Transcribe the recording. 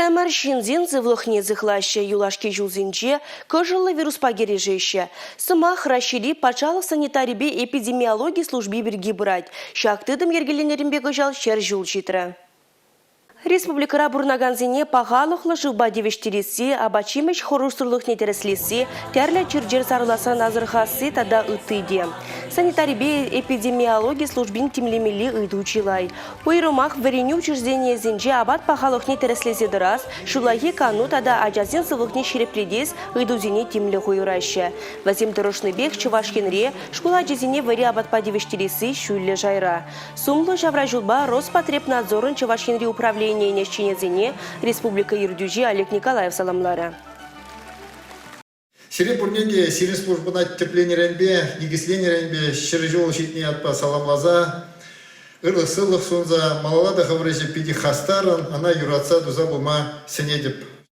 Ӗмӗр-ӗмӗр ҫынсен сывлӑхне сыхлаҫҫӗ, юлашки ҫулсенче кӑшӑллӑ вируспа кӗрешеҫҫӗ. Сӑмах Раҫҫейри патшалӑх санитарипе эпидемиологи служби пирки пырать. Ҫак тытӑм йӗркеленнӗренпе кӑҫал 100 ҫул ҫитрӗ. Республикӑра пурӑнакансене пахалӑхлӑ шывпа тивӗҫтересси, апат-ҫимӗҫ хӑрушсӑрлӑхне тӗрӗслесси, тӗрлӗ чир-чӗр сарӑласран асӑрхасси тата ытти те. Санитарипе эпидемиологи службин тимлемелли ыйту чылай. Уйрӑмах вӗренӳ учрежденийӗсенче апат пахалӑхне тӗрӗслесе тӑрас, ҫуллахи кану тата ачасен сывлӑхне ҫирӗплетес ыйтусене тимлӗх уйӑраҫҫӗ. Вӗсем тӑрӑшнипех Чӑваш Енре шкул ачисене вӗри апатпа тивӗҫтересси ҫӳллӗ шайра. Сумлӑ ҫавраҫулпа Роспотребнадзорӑн Чӑваш Енри управленийӗн ӗҫченӗсене республика ертӳҫи Олег Николаев саламларӗ. Сире пурне те сирӗн службӑна тӗпленӗренпе, никӗсленӗренпе 100 ҫул ҫитнӗ ятпа саламласа, ырлӑх-сывлӑх сунса малалла та хӑвӑр ӗҫе питӗ хастаррӑн, ӑна юратса туса пыма сӗнетӗп.